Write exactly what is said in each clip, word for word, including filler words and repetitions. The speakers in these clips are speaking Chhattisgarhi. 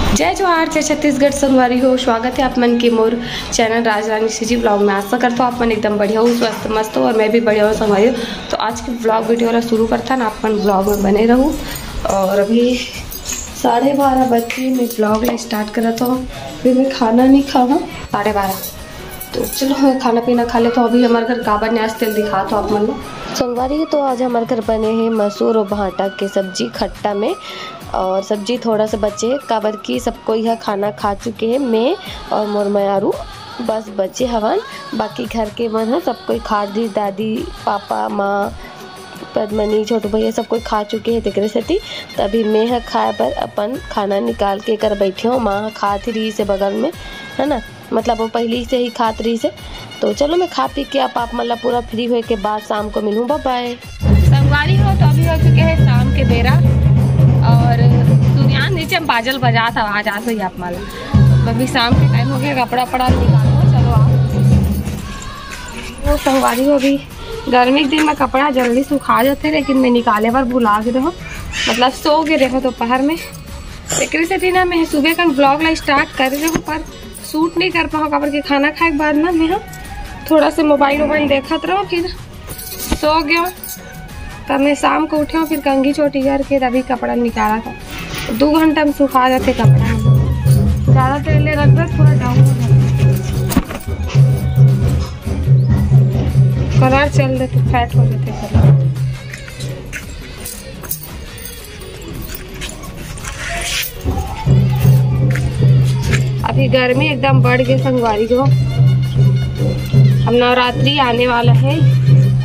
जय जोहार, जय छत्तीसगढ़ संगवारी हो, स्वागत है आप मन के मोर चैनल राजरानी सीजी ब्लॉग में। आशा करता हूँ आप मन एकदम बढ़िया हो, स्वस्थ मस्त हो और मैं भी बढ़िया हूँ संगवारी हो। तो आज के ब्लॉग वीडियो ला शुरू करता ना, आप मन ब्लॉग में बने रहू। और अभी साढ़े बारह बज के मैं ब्लॉग ला स्टार्ट करत हूँ। अभी मैं खाना नहीं खाऊँ, साढ़े बारह। तो चलो, हम खाना पीना खा लेते हैं। अभी हमारे घर का बने आज, तेल दिखा तो आप मन ला। संगवारी हो, तो आज हमारे घर बने हैं मसूर और भांटा के सब्जी खट्टा में, और सब्जी थोड़ा सा बचे है, काबर कि सब कोई ह खाना खा चुके हैं। मैं और मोर मयारू बस बचे हवन, बाकी घर के मन ह सब कोई खा दी, दादी, पापा, माँ, पद्मनी, छोटू भैया सब कोई खा चुके हैं, तेकरे सेती तभी मैं ह खाए बर अपन खाना निकाल के कर बैठे हूँ। माँ ह खात ही रही से बगल में, है ना, मतलब वो पहले से ही खात रही से। तो चलो, मैं खा पी के अब आप मन ला पूरा फ्री होए के बाद शाम को मिलूँ। बाय बाय। संगवारी हो, तो अभी हो चुके हैं शाम के बेरा और सूर्यास्त नीचे में बाजल बजात ह, आवाज आत होही आप मन ला। अभी शाम के टाइम हो गया, कपड़ा पड़ा निकालो। चलो आप, वो संगवारी हो, अभी गर्मी के दिन में कपड़ा जल्दी सुखा जाते, लेकिन मैं निकाले बर भुला गे रहूँ, मतलब सो गे रहूँ दोपहर में। एकरे सेती ना मैं सुबह कन ब्लॉग ला स्टार्ट करे रहूँ, पर शूट नहीं कर पाऊँ, काबर के खाना खाए के बाद ना मैं ह थोड़ा से मोबाइल वोबाइल देखत रहूँ, फिर सो गया। तब मैं शाम को उठे हूँ, फिर कंघी चोटी करके तभी कपड़ा निकाला था। दो घंटा में सुखा जाते कपड़ा, ज़्यादा तेल ले रख दे, पूरा डाउन हो जाता। कलर चल देते, फैट हो जाते कलर। अभी गर्मी एकदम बढ़ गई संगवारी हो। अब नवरात्रि आने वाला है,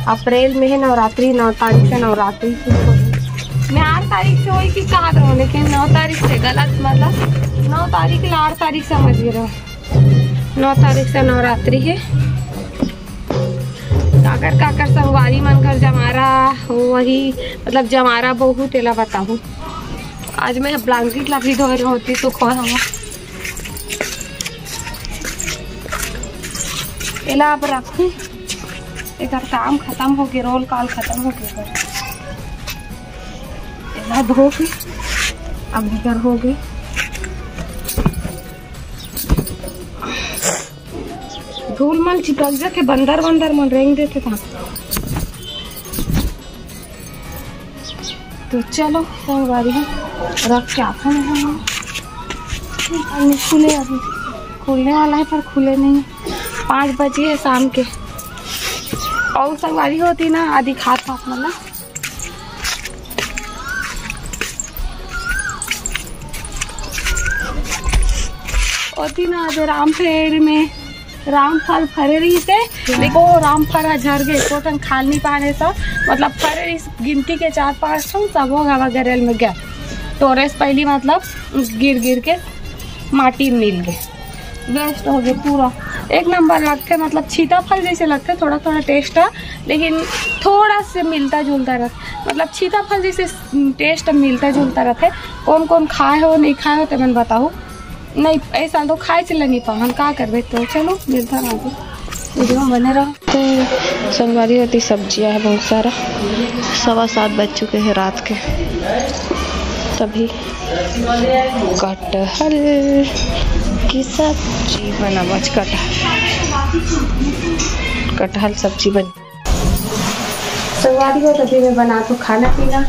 अप्रैल में है नवरात्रि, नौ तारीख से नवरात्रि शुरू होगी। मैं आठ तारीख से होई कि कहा था, लेकिन नौ तारीख से गलत, मतलब नौ तारीख ला आठ तारीख समझ गए रहो। नौ तारीख से नवरात्रि है। काकर काकर संगवारी मन घर जमारा हो, वही मतलब जमारा बहुत, एला बताहूँ। आज मैं ब्लैंकेट ला भी धोए होती तो खोए हवा। एला अब रखूँ, एकर काम खत्म हो गए, रोल कॉल खत्म हो गए। एला धो के अब इधर हो गए। धूल मन चिपक जाथे, बंदर वंदर मन रेंग देथे था। तो चलो संगवारी हो, रख के आते हैं हम। अभी खुले, अभी खुलने वाला है पर खुले नहीं। पाँच बजे है शाम के। और संगवारी होती ना, आदि खात पात मतलब ओती ना, आज रामफेर में रामफल फरे रहिस हे, लेकिन वो रामफल ह झर गे, एको ठन खाल नहीं पाने सब, मतलब फरे रहिस, गिनती के चार पांच ठन, सब हो गवा गरेल में गया। टोरेस पहली मतलब गिर गिर के माटी में मिल गए, वेस्ट हो गए पूरा। एक नंबर लगथे, मतलब सीताफल जैसे लगथे, थोड़ा थोड़ा टेस्ट है, लेकिन थोड़ा से मिलता जुलता रहथे, मतलब सीताफल जैसे टेस्ट मिलता जुलता रहथे। कौन कौन खाए हो, नहीं खाए हो, ते मन बताओ। नहीं, ऐसा तो खाए चले नहीं पाओ, हम का करबे। तो चलो, मिलता ना, वीडियो में बने रहो। तो संगवारी होती सब्जियां है बहुत सारा, सवा सात बज चुके हैं रात के, तभी कटहल की सब्जी बनावत, कटहल, कटहल सब्जी बन। संगवारी हो, तभी मैं बना तो खाना पीना,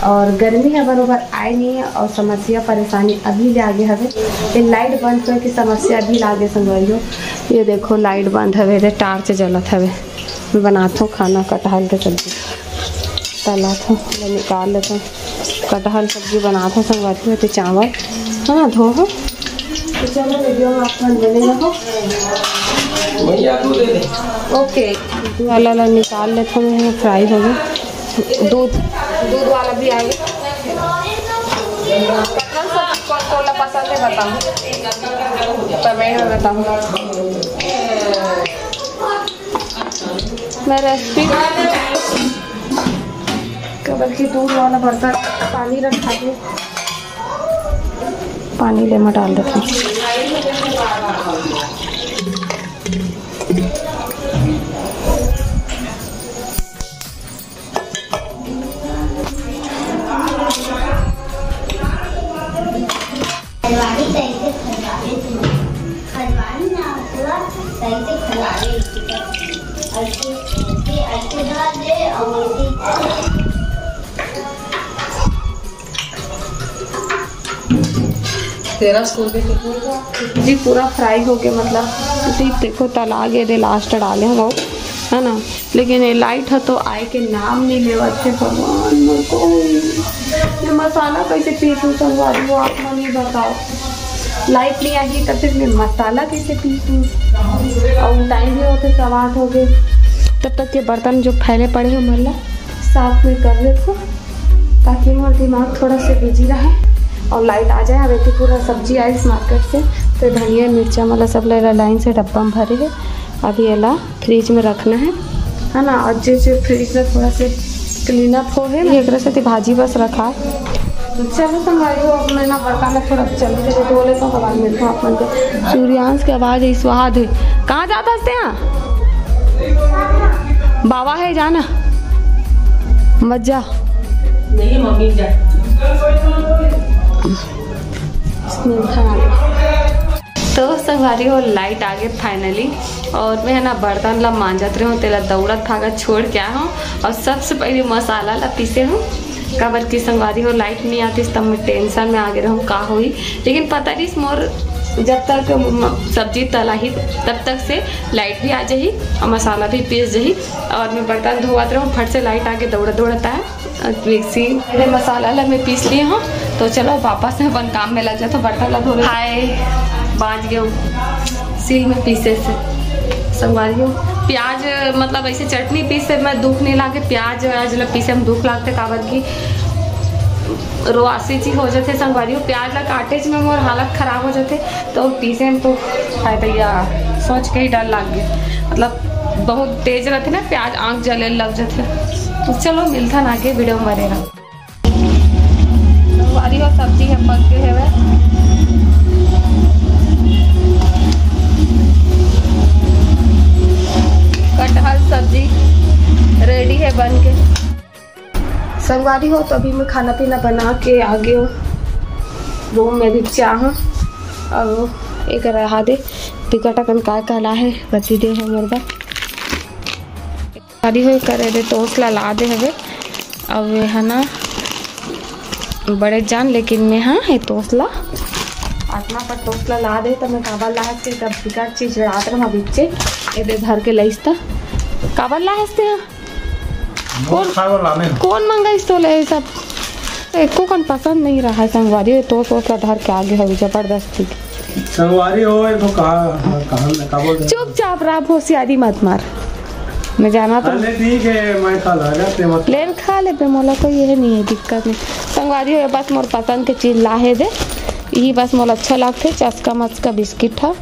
और गर्मी है बरोबर आए नहीं है, और समस्या परेशानी अभी ले आगे हवे। ये लाइट बंद होए की समस्या अभी लागे संगवारी हो। ये देखो, लाइट बंद हवे, ये टार्च जलत हवे। मैं बनात हूँ खाना, कटहल के सब्जी तलात हूँ, मैं निकाल लेता हूँ। कटहल सब्जी बनात हूँ संगवारी हो, तो चावल है ना धो हो। तो चलो, वीडियो में आप मन बने रहो। ओके, वाला ला निकाल लेता हूँ, फ्राई हो गया। दूध, दूध वाला भी आ गया। कटहल सब्जी कौन कौन ला पसंद है बताओ, कमेंट में बताओ। मैं रेसिपी कबर की दूध वाला बर्तन पानी रखा दे, पानी ले मैं डाल देती हूँ। खजवारी कैसे खजवारे थे? खजवारी ना हुआ, कैसे खजवारे? ऐसे, ऐसे, ऐसे डाल दे और ऐसे तेरह स्कूल के कितने का? जी, पूरा फ्राई हो गया, मतलब, जी, देखो, तला गए दे, लास्ट डाले हम, है ना? लेकिन ये लाइट है तो आए के नाम नहीं लेवत थे। भगवान, मेरे को ये मसाला कैसे पीसूं, संगवारी हो, आप मन ही बताओ। लाइट नहीं आएगी तब तक मैं मसाला कैसे पीसूं? और टाइम भी होते सवा आठ हो गए। तब तक ये बर्तन जो फैले पड़े हैं, मतलब, साफ में कर लेते, ताकि मोर दिमाग थोड़ा से बिजी रहे और लाइट आ जाए। अब एक पूरा सब्जी आइस मार्केट से, तो धनिया, मिर्चा, मतलब, सब ले लाइन से डब्बा में भरे है। अभी एला फ्रिज में रखना है, है ना? और जे, जे फ्रिज में थोड़ा से क्लीन अप हो है ना, एकरा से भाजी बस रखा। तो चलो संगवारी हो, अब मैं ना बर्तन ला थोड़ा चल के धो लेता हूँ, बाद में मिलता हूँ आप मन के। सूर्यांश के आवाज है, स्वाद है। कहाँ जाता हस्ते यहाँ? बाबा है, जाना मत जा। नहीं, मम्मी जा। तो संगवारी हो, लाइट आ गए फाइनली। और मैं, है ना, बर्तन ला मांजत रहे हूँ, तेला दौड़त भागत छोड़ के आए हूँ। और सबसे पहले मसाला ला पीसे हूँ, काबर कि संगवारी हो, लाइट नहीं आती तब मैं टेंशन में आ गए रहूँ का होई। लेकिन पता नहीं मोर, जब तक म-, सब्जी तलाही तब तक से लाइट भी आ जाही और मसाला भी पीस जाही। और मैं बर्तन धोवत रहूँ, फट से लाइट आके दौड़त दौड़त आया। मिक्सी, मेरे मसाला ला मैं पीस लिए हूँ। तो चलो वापस में अपन काम में लग जाता हूँ, बर्तन ला धो ले। हाय, बांच गए सील में पीसे से संगवारी हो। प्याज, मतलब, ऐसे चटनी पीसे में दुख नहीं लागे, प्याज व्याज ला पीसे में दुख लागते, काबर की रोआसी जी हो जाते संगवारी हो। प्याज ला काटे में मोर हालत खराब हो जाते, तो पीसे में तो, हाय भैया, सोच के ही डर लाग गया। मतलब, बहुत तेज रहते ना प्याज, आँख जले लग जाते। तो चलो, मिलता ना आगे वीडियो में बने रहो। संगवारी हो, सब्जी है पक गए हवे। कटहल सब्जी रेडी है बन के। संगवारी हो, तो अभी मैं खाना पीना बना के आ गई हूँ रूम में। अभी चाह हूँ और एक रहा दे टिकट अपन का कहला है, बची दे है मोर बर। संगवारी हो, करे दे टोस्ट ला ला दे हवे। अब ये है ना बड़े जान, लेकिन मैं, हाँ, ये टोस्ट ला आत्मा पर टोस्ट ला ला दे, तो मैं काबर ला हस्ते, तब टिकट चीज रात रहा बिच्चे, ये दे धर के लईस त काबर ला हस्ते, हाँ। कौन, खाए वाला नहीं। कौन मंगाइस तोला ये सब? एको कन पसंद नहीं रहा है संगवारी, ये टोस्ट वोस्ट ला धर के आगे हवे जबरदस्ती। संगवारी हो, ये तो कहा, कहा, का बोलते हैं? चुपचाप रहा, होशियारी मत मार। मैं जाना तो अरे ठीक है, मैं खा ला जाते मत। लेन खा ले बे, मोला कोई ये नहीं है, दिक्कत नहीं। संगवारी हो, ये बस मोर पसंद के चीज ला है दे, ये बस मोला अच्छा लगथे, चस्का मस्का बिस्किट हा।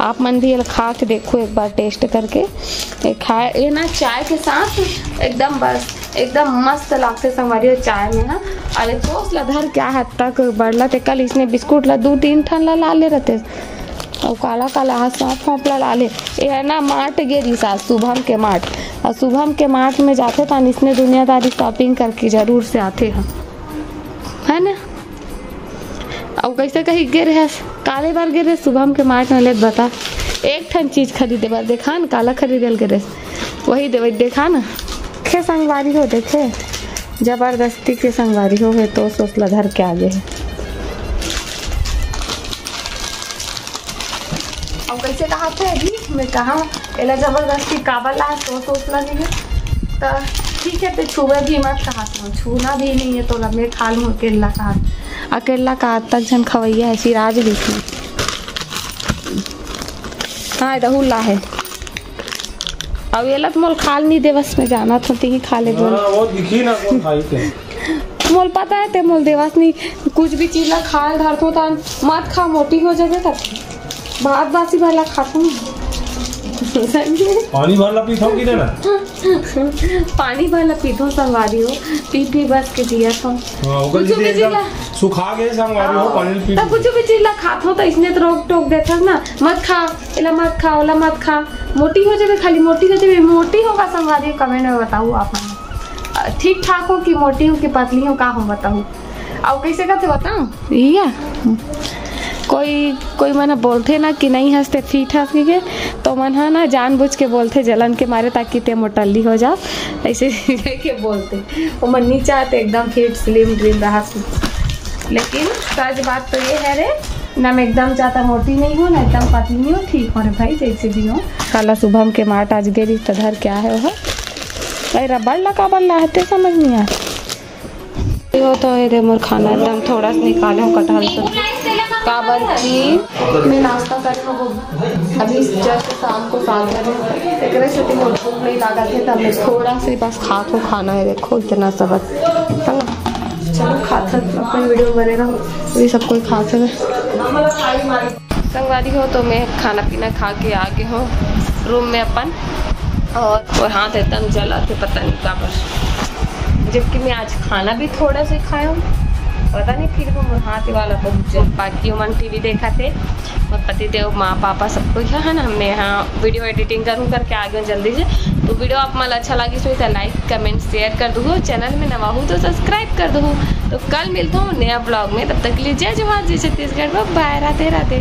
आप मन भी ये खा के देखो एक बार टेस्ट करके। ये खाए, ये ना चाय के साथ एकदम बस, एकदम मस्त लागथे संगवारी हो चाय में ना। अरे टोस्ट ला धर क्या हद तक बढ़ला ते, कल इसने बिस्कुट ला दू तीन ठन ला ला ले रहते। अउ काला काला हा सौंफ वौंफ ला ला ले। ये है ना मार्ट गे रिहिस आज, शुभम के मार्ट। और शुभम के मार्ट में जाथे त इसने दुनियादारी शॉपिंग करके जरूर से आथे ह, है ना? अउ कैसे कही गे रहे, काले बार गे रहे शुभम के मार्ट में, ले बता, एक ठन चीज खरीदे बर, देखा न काला खरीदे ल गे रहे, वही दे, वही देखा न। खे संगवारी हो, देखे, जबरदस्ती के संगवारी हो है तो सोच ला धर के आगे है। अब कैसे कहा थे अभी मैं कहा, एला जबरदस्ती काबर ला, सोच सोच ला नहीं है। तो ठीक है, ते छुए भी मत कहा, तो छूना भी नहीं है, तो मैं खा लूँ अकेला कहा। अकेला का तक झन खवैया है, सिराज भी थी। हाँ, रहू ला है। अब एला तो मोल खाल नहीं देवस में जाना था, ते ही खा ले बोल। हाँ, वो दिखी ना कौन खाई थे। मोल पता है ते मोल देवस नहीं, कुछ भी चीज ला खाल धरथो त मत खा, मोटी हो जाबे तब। भात बासी भर ला खाथो। पानी भर ला पीथो कि ना? पानी भर ला पीथो संगवारी हो, पी पी बस के जिया तो। हाँ, ओकर कुछ भी चीज ला सुखा गए संगवारी हो, हाँ, पानी पी। तब कुछ भी चीज ला खाथो त इसने तो रोक टोक देथस ना, मत खा, एला मत खा, ओला मत खा, मोटी हो जाबे, खाली मोटी हो जाबे। मोटी हो का संगवारी, कमेंट में बताओ आप मन। अ, ठीक ठाक हो कि मोटी हो कि पतली हो, का हो बताओ। अउ कैसे करथे बताओ? इया। कोई कोई मन ह बोलथे ना कि नहीं हंसते, फिट हंस के, तो मन ह ना जानबूझ के बोलथे जलन के मारे, ताकि ते मोटल्ली हो जा, ऐसे के बोलथे। वो मन नहीं चाहते एकदम फिट स्लिम ट्रिम रहा। लेकिन सच बात तो ये है रे, ना मैं एकदम ज्यादा मोटी नहीं हूँ, ना एकदम पतली नहीं हूँ, ठीक हूँ रे भाई, जैसे भी हूँ। काला शुभम के माँ आज गे रही तो धर क्या है वो, अरे रबड़ लगा बल्ला है, ते समझ नहीं आ। वो तो ये दे मोर खाना एकदम थोड़ा सा निकाले हूँ कटहल सब्जी, काबर कि मैं नाश्ता करे हूँ अभी जस्ट शाम को सात बजे, एकरे से तो मोर भूख नहीं लागत है, तब मैं थोड़ा सा बस खात हूँ खाना है। देखो इतना सा बस, है ना? चलो खात हन, अपन वीडियो बने रहो, अभी सब कोई खात है। संगवारी हो तो मैं खाना पीना खा के आ गई हूँ रूम में अपन, और, और हाथ एकदम जला थे, पता नहीं काबर, जबकि मैं आज खाना भी थोड़ा से खाया हूँ, पता नहीं फिर वो मोर हाथ वाला बहुत जल। बाकी मन टीवी देखा थे, मोर पति देव, माँ पापा सब कोई है ना, मैं यहाँ वीडियो एडिटिंग करूँ करके आ गई हूँ जल्दी से। तो वीडियो आप मन अच्छा लगी सो तो लाइक कमेंट शेयर कर दू, चैनल में नवा हूँ तो सब्सक्राइब कर दू। तो कल मिलता हूँ नया ब्लॉग में, तब तक के लिए जय जोहार, जय छत्तीसगढ़, बाय, राधे राधे।